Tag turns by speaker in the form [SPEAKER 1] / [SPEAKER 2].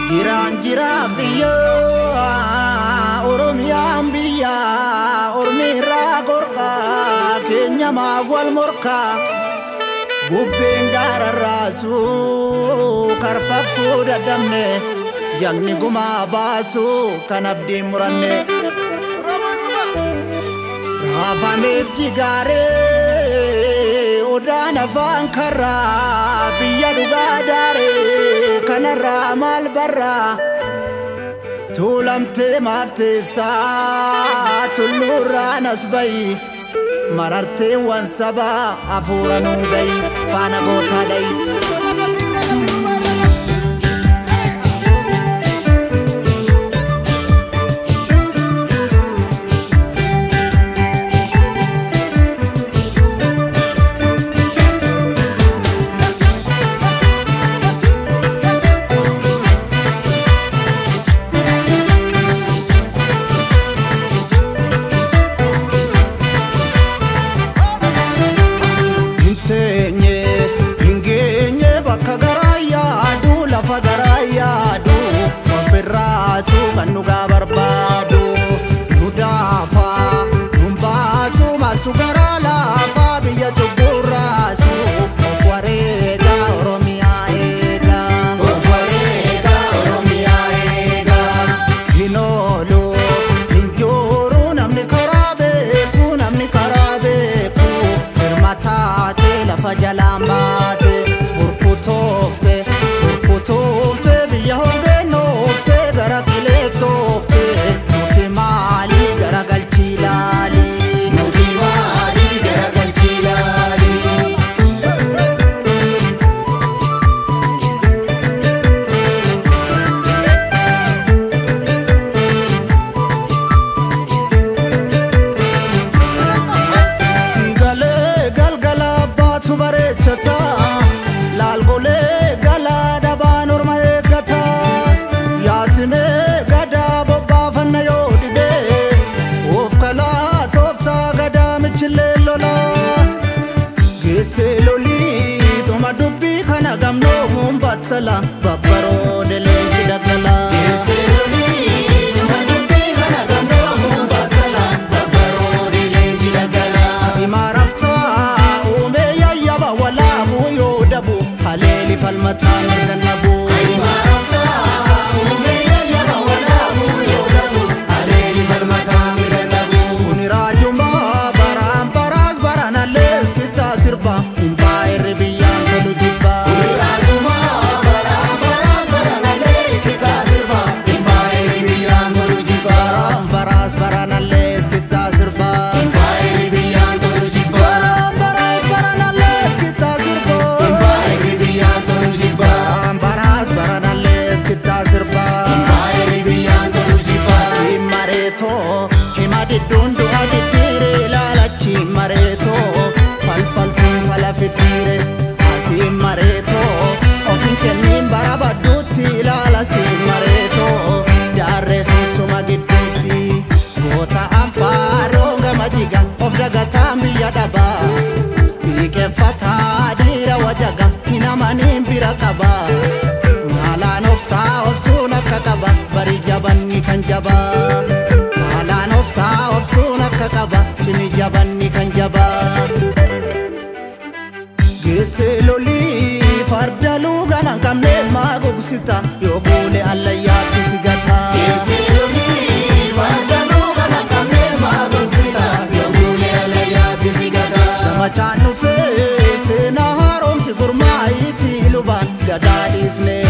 [SPEAKER 1] Jiraan jiraa biyya Oromiyaan biyya Ormi irraa gorkaa keenya maaf wal morkaa bubbeen gaararraasu karfaffuu dadhabne jagni gumaa baasu kan abdiin muranne. Raafameef jigaaree odaan afaan karraa biyya dhugaa daaree kanarraa maal barraa tuulamtee maaf teessaa tulluurraan as bayi mararteewwan sabaa hafuura nuun gayi faana gootaa dhayi. Hin teenye hin geenye bakka garaa yaadu lafa garaa yaadu ofirraasuu kan dhugaa barbaadu nu daafaa nun baasuu maaltu garaa laafaa biyya cubburraasu of wareegaa Oromiyaa eegaa. Of wareegaa Oromiyaa eegaa. Hin oolu hin jooru namni karaa beeku namni karaa beeku hirma taate lafa jalaan baate burkutoofte burkutoofte biyya hongeennoofte gara qileettoofte nuti maalii gara galchii laalii. Nuti maalii gara galchii laalii. Siigalee galgala abbaatu bareechata laalgolee galaa dhabaan orma eeggata yaasimee gadaa bobbaafanna yoo dhibee of kalaa tooftaa gadaa michillee lolaa geessee lolii dhuma dubbii kana gamnoomuun battala babbaroode leenci daggala. Geessee lolii dhuma dubbii kana gamnoomuun battala babbaroode leenci daggala. Imaaraftaa uumee yayyaba walaabuu yoo dabu haleeli falmataa mirga nabu. Imaaraftaa uumee yayyaba walaabuu yoo dabu haleeli falmataa mirga nabu. Kuni raajumaa baraan baraas baranallees kittaa sirba hinbaa irri biyyaan tolu jibba. Kuni raajumaa baraan baraas baranallees kittaa sirba hinbaa irri biyyaan tolu jibba. Baraan baraas baranallees kittaa sirba hinbaa irri biyyaan tolu jibba. Baraan baraas baranallees kittaa sirba hinbaa irri biyyaan tolu jibba. Baraan baraas baranallees kittaa sirba hinbaa irri biyyaan tolu jibba. Si mareetoo hima didduun du'a diddiire ilaalachi mareetoo falfaltuun fala fiddiire asii mareetoo of hin kenniin bara badduutti ilaala si mareetoo jaarree sunsuma gidduutti goota anfaaroo gama jiga of dagataan biyya dhabaa xiiqeffataa dhiira wajaga hin amaniin bira qabaa maalaan obsaa obsuun akka qaba bari jabanni kan jabaa maalaan obsaa obsuun akka qaba cimi jabanni kan jabaa. Geessee lolii farda luugaan hanqamne maa gogsita yoo kuule allayyaatti si gata. Geessee lolii farda luugaan hanqamne maa gogsita yoo kuule allayyaatti si gata. Zamachaan dhufee seenaa haaromsi gurmaa'iitii lubaan gadaa dhiisnee